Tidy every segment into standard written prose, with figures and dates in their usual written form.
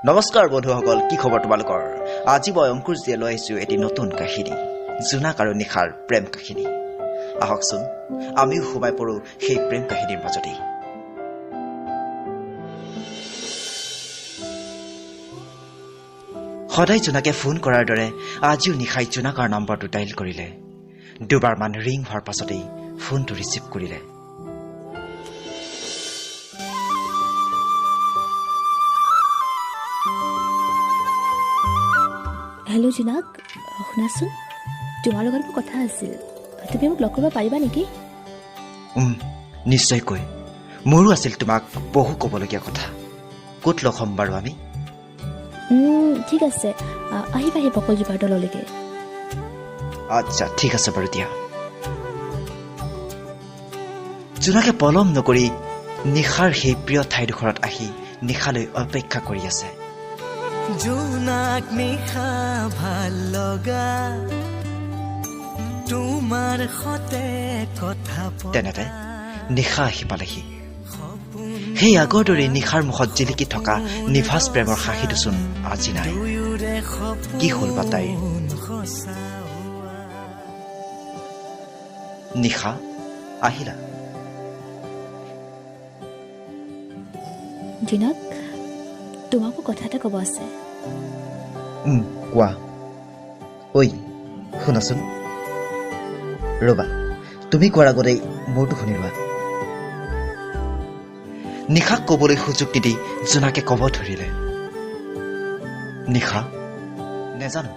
নমস্কাৰ বন্ধুসকল, কি খবৰ তোমালোকৰ? আজি মই অংকুৰ জীয়ে লৈ আহিছোঁ এটি নতুন কাহিনী, জোনাক আৰু নিশাৰ প্ৰেম কাহিনী। আহকচোন আমিও সোমাই পৰোঁ সেই প্ৰেম কাহিনীৰ মাজতেই। সদায় জোনাকে ফোন কৰাৰ দৰে আজিও নিশাই জোনাকৰ নম্বৰটো ডাইল কৰিলে। দুবাৰমান ৰিং হোৱাৰ পাছতেই ফোনটো ৰিচিভ কৰিলে। হেল্ল' জোনাক, শুনাচোন, তোমাৰ লগত মোৰ কথা আছিল। তুমি মোক লগ কৰিব পাৰিবা নেকি? নিশ্চয়কৈ, মোৰো আছিল তোমাক বহু ক'বলগীয়া কথা। ক'ত লগ হ'ম বাৰু আমি? ঠিক আছে, আহিবা সেই বকলজোপাৰ তললৈকে। আচ্ছা ঠিক আছে বাৰু দিয়া। জোনাকে পলম নকৰি নিশাৰ সেই প্ৰিয় ঠাইডোখৰত আহি নিশালৈ অপেক্ষা কৰি আছে। জোনাক নিশা ভাল লগা তোমাৰ সতে কথা। তেনেতে নিশা আহি পালেহি। সেই আগৰ দৰে নিশাৰ মুখত জিলিকি থকা নিভাজ প্ৰেমৰ হাঁহিটোচোন আজি নাই। কি হ'ল বা তাইৰ? নিশা আহিলা? জোনাক, তোমাকো কথা এটা ক'ব আছে। কোৱা। ঐ শুনাচোন, ৰ'বা, তুমি কোৱাৰ আগতেই মোৰটো শুনি লোৱা। নিশাক ক'বলৈ সুযোগ নিদি জোনাকে ক'ব ধৰিলে। নিশা, নেজানো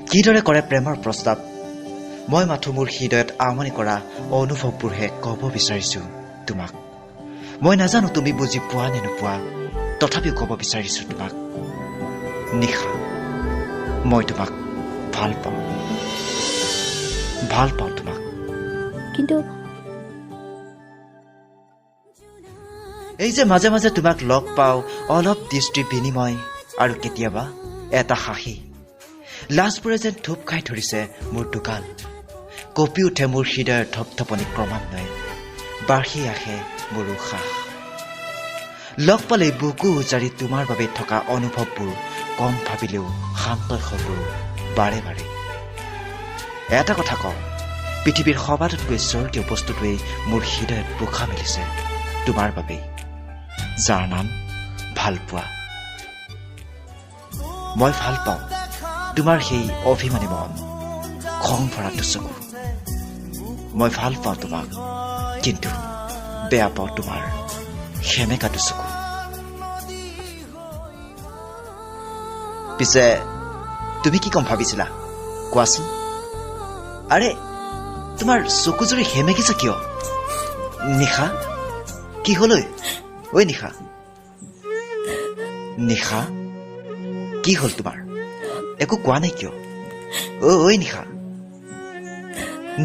কিদৰে কৰে প্ৰেমৰ প্ৰস্তাৱ, মই মাথো মোৰ হৃদয়ত আমনি কৰা অনুভৱবোৰহে ক'ব বিচাৰিছোঁ তোমাক। মই নাজানো তুমি বুজি পোৱা নে নোপোৱা, তথাপিও ক'ব বিচাৰিছোঁ তোমাক। নিশা, মই তোমাক ভাল পাওঁ, ভাল পাওঁ তোমাক। কিন্তু এই যে মাজে মাজে তোমাক লগ পাওঁ, অলপ দৃষ্টি বিনিময় আৰু কেতিয়াবা এটা হাঁহি, লাজবোৰে যেন থূপ খাই ধৰিছে মোৰ দোকান। কঁপি উঠে মোৰ হৃদয়ৰ ধপধপনি ক্ৰমান্বয়ে, বাঢ়ি আহে মোৰ উশাহ। লগ পালেই বুকু উজাৰি তোমাৰ বাবে থকা অনুভৱবোৰ কম ভাবিলেও শান্ত হৈ পৰোঁ বাৰে বাৰে। এটা কথা কওঁ, পৃথিৱীৰ সবাতোতকৈ স্বৰ্গীয় বস্তুটোৱেই মোৰ হৃদয়ত পোখা মেলিছে তোমাৰ বাবেই, যাৰ নাম ভালপোৱা। মই ভাল পাওঁ তোমাৰ সেই অভিমানী মন, খং ভৰা দুচকু। মই ভাল পাওঁ তোমাক, কিন্তু বেয়া পাওঁ তোমাৰ সেমেকা দুচকু। পিছে তুমি কি কম ভাবিছিলা কোৱাচোন? আৰে তোমাৰ চকুজুৰি সেমেকিছে কিয় নিশা? কি হ'ল ঐ নিশা? নিশা কি হ'ল তোমাৰ? একো কোৱা নাই কিয়? ঐ নিশা।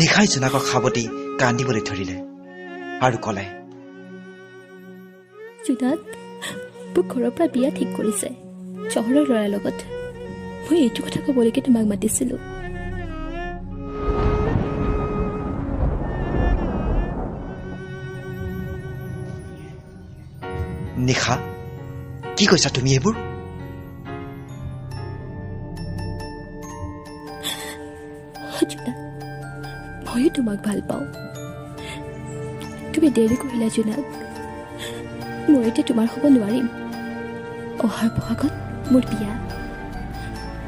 নিশাই জোনাকক সাৱটি কান্দিবলৈ ধৰিলে আৰু ক'লে, জোনাক, মোক ঘৰৰ পৰা বিয়া ঠিক কৰিছে চহৰৰ ল'ৰাৰ লগত। মই এইটো কথা ক'বলৈকে তোমাক মাতিছিলোঁ। নিশা, কি কৈছা তুমি এইবোৰ? জোনাক, ময়ো তোমাক ভাল পাওঁ। তুমি দেৰি কৰিলা জোনাক, মই এতিয়া তোমাৰ হ'ব নোৱাৰিম। অহাৰ বহাগত মোৰ বিয়া,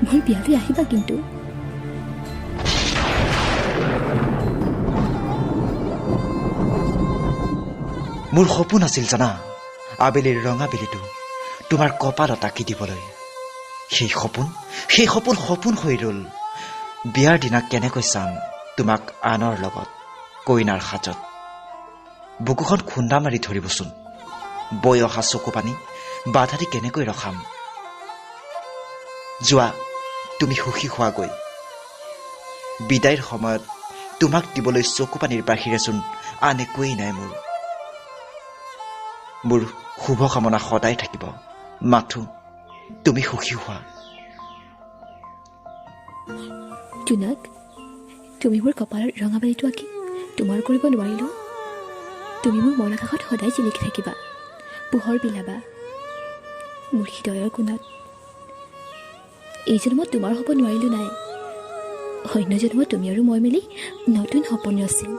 মোৰ বিয়ালৈ আহিবা কিন্তু। মোৰ সপোন আছিল জানা, আবেলিৰ ৰঙা বেলিটো তোমাৰ কপালত আঁকি দিবলৈ। সেই সপোন সপোন হৈ ৰ'ল। বিয়াৰ দিনা কেনেকৈ চাম তোমাক আনৰ লগত কইনাৰ সাজত? বুকুখন খুন্দা মাৰি ধৰিবচোন। বৈ অহা চকু পানী বাধা দি কেনেকৈ ৰখাম? যোৱা, তুমি সুখী হোৱাগৈ। বিদায়ৰ সময়ত তোমাক দিবলৈ চকু পানীৰ বাহিৰেচোন আন একোৱেই নাই মোৰ। মোৰ শুভকামনা সদায় থাকিব, মাথো তুমি সুখী হোৱা। জোনাক, তুমি মোৰ কপালৰ ৰঙাবালিটো আঁকি তোমাৰ কৰিব নোৱাৰিলো, তুমি মোৰ মন আকাশত সদায় জিলিকি থাকিবা, পোহৰ বিলাবা মোৰ হৃদয়ৰ কোণত। এই জন্মত তোমাৰ হ'ব নোৱাৰিলোঁ নাই, অন্য জন্মত তুমি আৰু মই মিলি নতুন সপোন ৰচিম।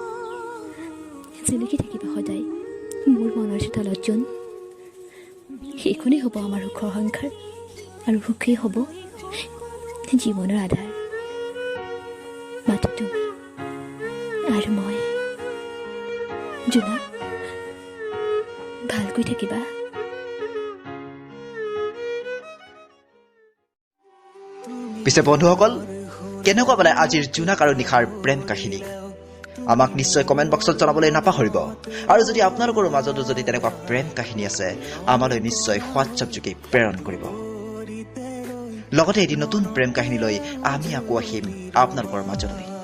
জিলিকি থাকিবা সদায় মোৰ মনৰ চোতালত জোন। সেইখনেই হ'ব আমাৰ সুখৰ সংসাৰ আৰু সুখেই হ'ব জীৱনৰ আধাৰ। মাথো তুমি আৰু মই। জোনা, ভালকৈ থাকিবা। পিছে বন্ধুসকল, কেনেকুৱা পালে আজিৰ জোনাক আৰু নিশাৰ প্ৰেম কাহিনী? আমাক নিশ্চয় কমেণ্ট বক্সত জনাবলৈ নাপাহৰিব। আৰু যদি আপোনালোকৰ মাজতো যদি তেনেকুৱা প্ৰেম কাহিনী আছে, আমালৈ নিশ্চয় হোৱাটছআপ যোগে প্ৰেৰণ কৰিব। লগতে এটি নতুন প্ৰেম কাহিনী লৈ আমি আকৌ আহিম আপোনালোকৰ মাজলৈ।